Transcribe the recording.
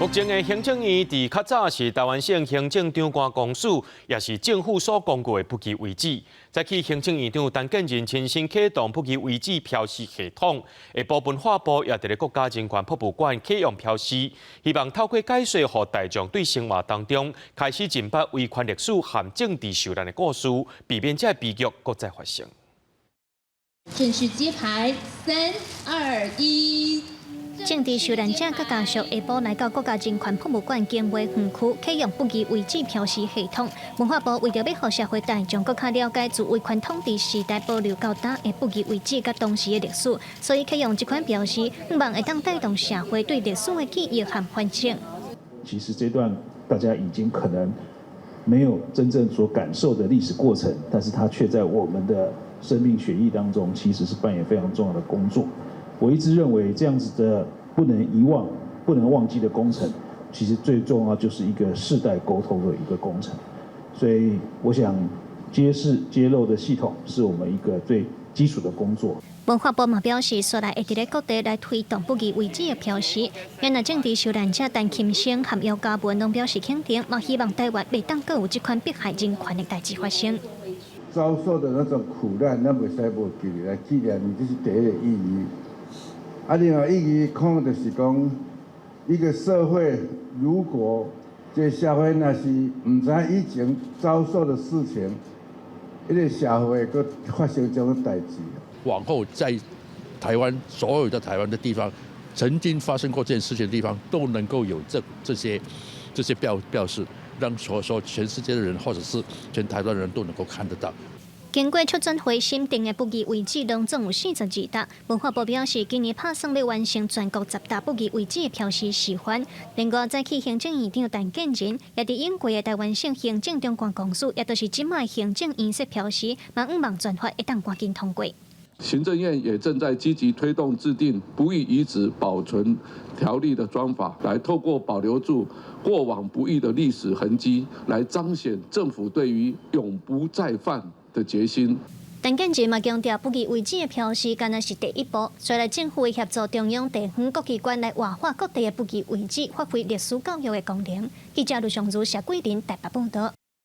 目前的行政院佇較早是臺灣省行政長官公署，也是政府所公告的不義遺址。早起行政院長陳建仁親身啟動不義遺址標示系統，下晡文化部也佇咧國家人權博物館啟用標示，希望透過解說，予大眾對生活當中開始認捌維權歷史和政治受難的故事，避免這个悲劇閣再發生。正式揭牌，三二一。政治受難者佮家屬下晡來到國家人權博物館景尾園區，啟用不義遺址標示系統。文化部為著欲予社會大眾閣較了解自威權統治時代保留到今的不義遺址佮當時的歷史，所以啟用這款標示，希望會當帶動社會對歷史的記憶和反省。其實這段大家已經可能沒有真正所感受的歷史過程，但是它卻在我們的生命血液當中，其實是扮演非常重要的工作。我一直認為這樣子的不能遺忘、不能忘記的工程，其實最重要就是一個世代溝通的一個工程。所以我想揭示揭露的系統是我們一個最基礎的工作。文化部嘛表示，紲來會佇咧各地來推動不義遺址的標示。原來政治受難者陳琴生和姚嘉文攏表示肯定，嘛希望臺灣袂當閣有這款迫害人權的代誌發生。遭受的那種苦難，咱袂使無記來紀念，這是第一個意義。啊，另外意義可能就是講，一個社會如果這個社會若是毋知以前遭受的事情，彼個社會閣發生這種代誌。往後在台灣所有的台灣的地方，曾經發生過這件事情的地方，都能夠有這些標示，讓所說全世界的人，或者是全台灣的人都能夠看得到。經過促轉會審定的不義遺址，攏總有42棟。文化部表示，今年拍算欲完成全國10棟不義遺址的標示示範。另外，早起行政院長陳建仁也佇永過的臺灣省行政長官公署，也就是這擺行政院設標示，嘛向望轉發會當趕緊通過。行政院也正在積極推動制定不義遺址保存條例的專法，來透過保留住過往不義的歷史痕跡，來彰顯政府對於永不再犯的決心。陳建仁嘛強調，不義遺址的標示，敢若是第一步，隨來政府會協助中央、地方各機關來活化各地的不義遺址，發揮歷史教育的功能。記者盧尚如、謝桂林台北報道。